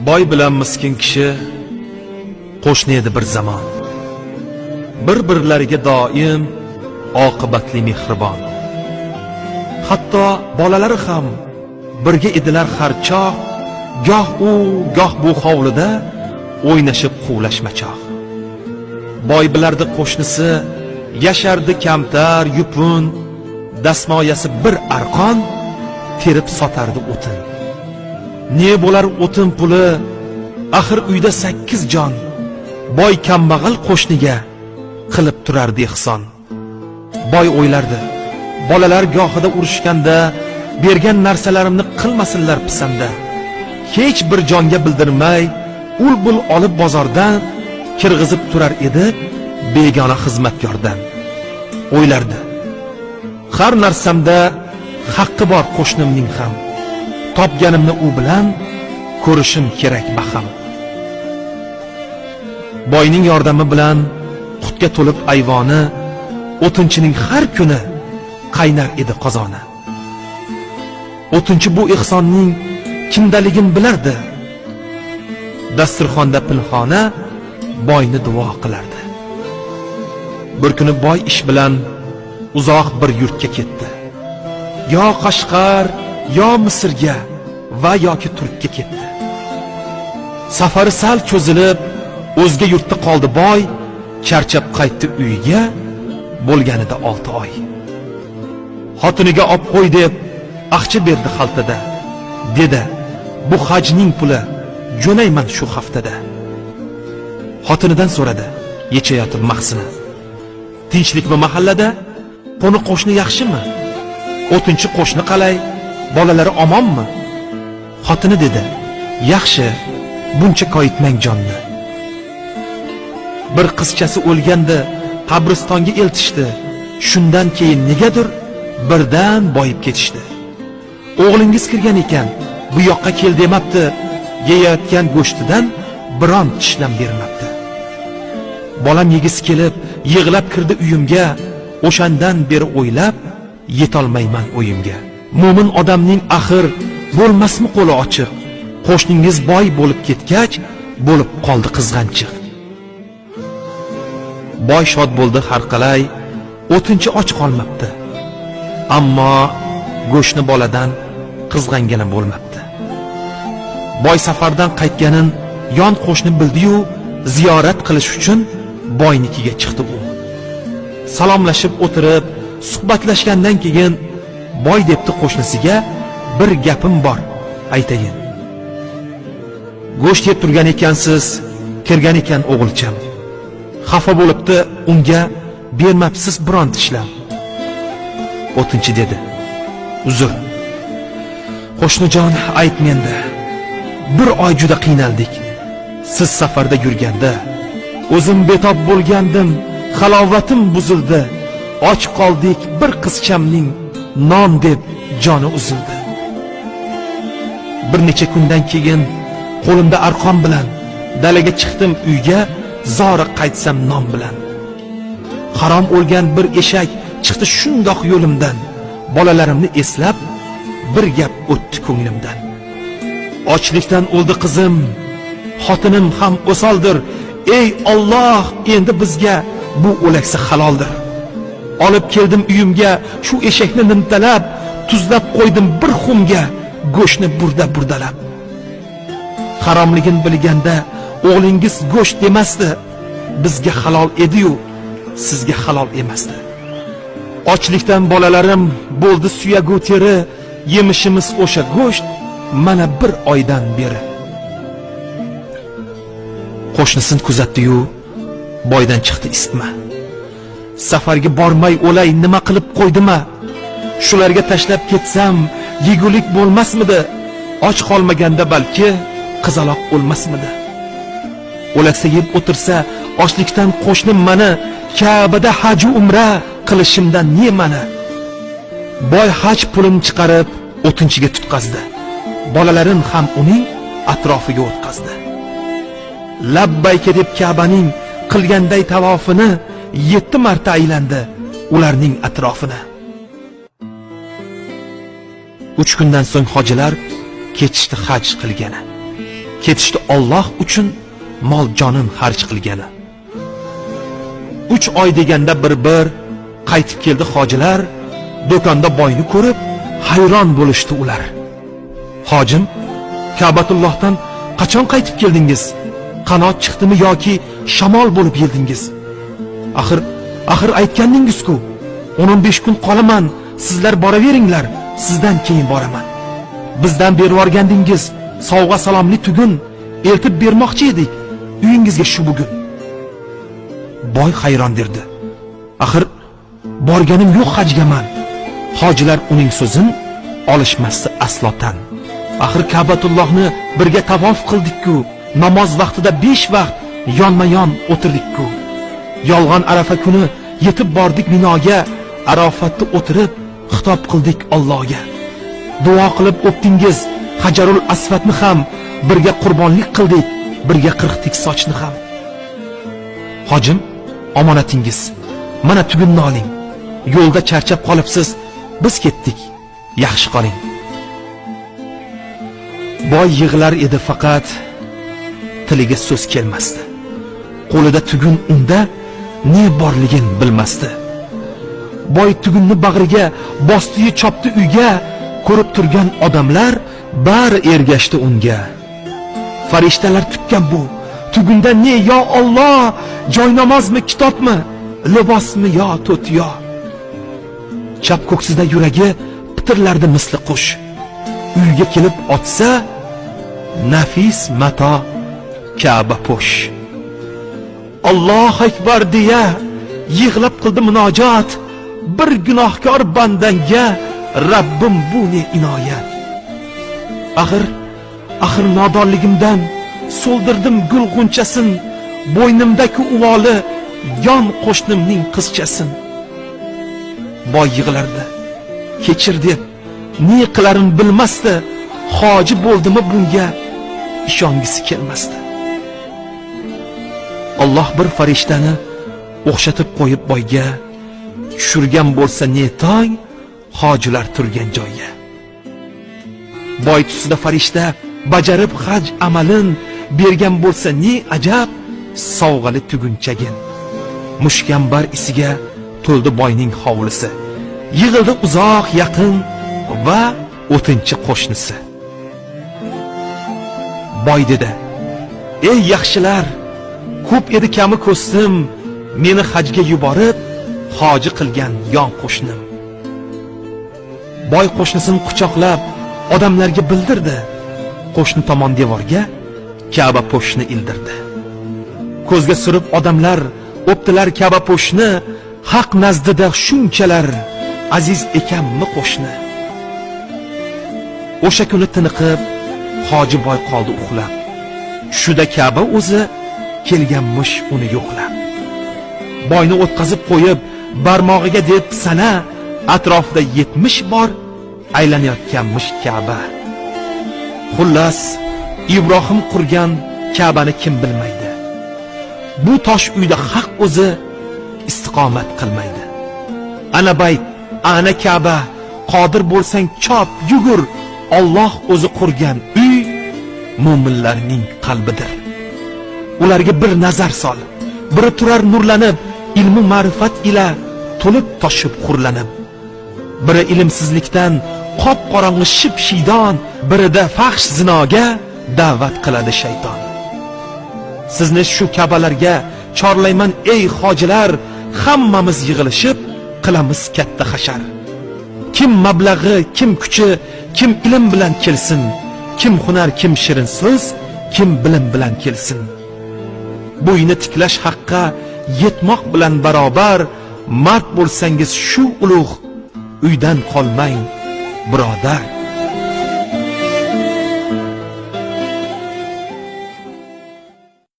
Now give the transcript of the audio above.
Boy bilan miskin kishi qo'shni edi bir zamon. Bir-birlariga doim oqibatli mehribon. Hatto bolalari ham birga edilar har choq, goh u, goh bu hovlida o'ynashib quvlashmachoq. Boy bilardi qo'shnisi yashardi kamtar, yupun, dastmoyasi bir arqon terib sotardi o'tin. Ne bo'lar o'tin puli, axir uyda 8 jon. Boy kambag'al qo'shniga qilib turardi ehson. Boy o'ylardi, bolalar gohida urushganda bergan narsalarimni qilmasinlar pisanda. Hech bir jonga bildirmay ul-bul olib bozordan kirg'izib turar edi begona xizmatkordan. O'ylardi, har narsamda haqqi bor qo'shnimning ham. Topganimni u bilan ko'rishim kerak baham. Boyning yordami bilan qutga to'lib ayvoni, o'tinchining har kuni qaynar edi qozoni. O'tinchi bu ehsonning kimdaligin bilardi. Dasturxonda pinhona boyni duo qilardi. Bir kuni boy ish bilan uzoq bir yurtga ketdi. Yo Qashqar, yo Misrga va yoki Turkka ketdi. Safari sal cho'zilib, o'zga yurtda qoldi boy, charchab qaytdi uyiga, bo'lganida 6 oy. Xotiniga ob qo'y deb aqcha berdi xaltada. Dedi, bu hajning puli, jo'nayman shu haftada. Xotinidan so'radi, yechayotib mahsini. Tinchlikmi mahallada? Qo'ni qo'shni yaxshimi? O'tinchi qo'shni qalay? Bolalari omonmi? Xotini dedi, yaxshi, buncha koyitmang jonni. Bir qizchasi o'lganda qabristonga eltishdi. Shundan keyin negadir birdan boyib ketishdi. O'g'lingiz kirgan ekan, bu yoqqa kel demabdi, yeyayotgan go'shtidan biron tishlam bermabdi. Bolam yegisi kelib, yig'lab kirdi uyimga, o'shandan beri o'ylab yetolmayman o'yimga. Mo'min odamning axir bo'lmasmi qo'li ochiq? Qo'shningiz boy bo'lib ketgach, bo'lib qoldi qizg'anchiq. Boy shod bo'ldi har qalay, o'tinchi och qolmabdi. Ammo go'shtni boladan qizg'angani bo'lmabdi. Boy safardan qaytganin yon qo'shni bildi-yu, ziyorat qilish uchun boynikiga chiqdi u. Salomlashib o'tirib, suhbatlashgandan keyin boy debdi qo'shnisiga, bir gapim bor, aytayin. Go'sht yeb turgan ekansiz, kirgan ekan o'g'ilcham. Xafa bo'libdi, unga bermabsiz biron tishlam. O'tinchi dedi, uzr. Qo'shnijon, ayt menda. Bir oy juda qiynaldik. Siz safarda yurganda o'zim betob bo'lgandim, halovatim buzildi. Och qoldik, bir qizchamning non deb joni uzildi. Bir necha kundan keyin qo'limda arqon bilan dalaga chiqdim uyga, zora qaytsam non bilan. Harom o'lgan bir eshak chiqdi shundoq yo'limdan. Bolalarimni eslab bir gap o'tdi ko'nglimdan. Ochlikdan o'ldi qizim, xotinim ham o'soldir. Ey Alloh, endi bizga bu o'laksa haloldir. Olib keldim uyimga shu eshakni nimtalab, tuzlab qo'ydim bir xumga go'shtni burda burdalab. Haromligin bilganda o'g'lingiz go'sht demasdi, bizga halol edi-yu, sizga halol emasdi. Ochlikdan bolalarim bo'ldi suyagu teri, yemishimiz o'sha go'sht mana bir oydan beri. Qo'shnisini kuzatdi-yu, boydan chiqdi isitma. Safarga bormay o'lay nima qilib qo'ydima? Shularga tashlab ketsam yegulik bo'lmasmidi? Och qolmaganda balki qizaloq o'lmasmidi? O'laksa yeb o'tirsa ochlikdan qo'shnim mani Ka'bada haj umra qilishimdan ne ma'na? Boy haj pulini chiqarib o'tinchiga tutqazdi. Bolalarin ham uning atrofiga o'tqazdi. Labbayka deb Ka'baning qilganday tavofini 7 marta aylandi ularning atrofini. 3 kundan so'ng hojilar ketishdi haj qilgani. Ketishdi Alloh uchun mol jonin xarj qilgani. 3 oy deganda bir-bir qaytib keldi hojilar, do'konda boyni ko'rib hayron bo'lishdi ular. Hojim, Ka'batullohdan qachon qaytib keldingiz? Qanot chiqdimi yoki shamol bo'lib yeldingiz? Axir aytgandingiz-ku, 10-15 kun qolaman, sizlar boraveringlar, sizdan keyin boraman. Bizdan berib yuborgandingiz sovg'a salomli tugun, eltib bermoqchi edik uyingizga shu bugun. Boy hayron derdi. Axir borganim yo'q hajgaman. Hojilar uning so'zin olishmasdi aslotan. Axir Ka'batullohni birga tavof qildik-ku, namoz vaqtida 5 vaqt yonma-yon o'tirdik-ku. Yolg'on Arafa kuni yetib bordik Minoga, Arofatda o'tirib xitob qildik Allohga. Duo qilib o'pdingiz Hajarul Asvatni ham, birga qurbonlik qildik, birga qirqdik sochni ham. Hojim, omonatingiz. Mana tugunni oling. Yo'lda charchab qolibsiz, biz ketdik. Yaxshi qoling. Boy yig'lar edi, faqat tiliga so'z kelmasdi. Qo'lida tugun unda ne borligin bilmasdi. Boy tugunni bag'riga bosdi-yu chopdi uyga, ko'rib turgan odamlar bari ergashdi unga. Farishtalar tutgan bu tugunda ne yo Alloh, joy namozmi, kitobmi, libosmi yo to'tiyo. Chap ko'ksida yuragi pitirlardi misli qush. Uyga kelib otsa nafis mato Ka'ba po'sh. Allohu akbar deya yig'lab qildi munojot. Bir gunohkor bandangga Rabbim bu ne inoyat. Axir nodonligimdan so'ldirdim gul g'unchasin, bo'ynimdagi uvoli yon qo'shnimning qizchasin. Boy yig'lardi. Kechir deb ne qilarin bilmasdi, hoji bo'ldimi bunga ishongisi kelmasdi. Alloh bir farishtani o'xshatib qo'yib boyga, tushirgan bo'lsa ne tong hojilar turgan joyga. Boy tusida farishta bajarib haj amalin, bergan bo'lsa ne ajab sovg'ali tugunchagin. Mushkambar isiga to'ldi boyning hovlisi. Yig'ildi uzoq yaqin va o'tinchi qo'shnisi. Boy dedi: "Ey yaxshilar, ko'p edi kami ko'stim, meni hajga yuborib hoji qilgan yon qo'shnim." Boy qo'shnisini quchoqlab odamlarga bildirdi. Qo'shni tomon devorga Ka'ba po'shni ildirdi. Ko'zga surib odamlar o'pdilar Ka'ba po'shni, haq nazdida shunchalar aziz ekanmi qo'shni. O'sha kuni tiniqib hoji boy qoldi uxlab. Shuda Ka'ba o'zi kelganmish uni yo'qlab. Boyni o'tqazib qo'yib barmog'iga deb sana, atrofida 70 bor aylanayotganmish Ka'ba. Xullas, Ibrohim qurgan Ka'bani kim bilmaydi? Bu tosh uyda haq o'zi istiqomat qilmaydi. Ana bayt, ana Ka'ba, qodir bo'lsang chop, yugur, Alloh o'zi qurgan uy mo'minlarning qalbidir. Ularga bir nazar sol. Biri turar nurlanib, ilmu ma'rifat ila to'lib toshib xurlanib. Biri ilmsizlikdan qop qorong'i ship shiydon, birida fahsh zinoga da'vat qiladi shayton. Sizni shu kabalarga chorlayman ey hojilar, hammamiz yig'ilishib qilamiz katta hashar. Kim mablag'i, kim kuchi, kim ilm bilan kelsin, kim hunar, kim shirin so'z, kim bilim bilan kelsin. Bo'yni tiklash haqqa yetmoq bilan barobar, mard bo'lsangiz shu ulug' uydan qolmang, birodar.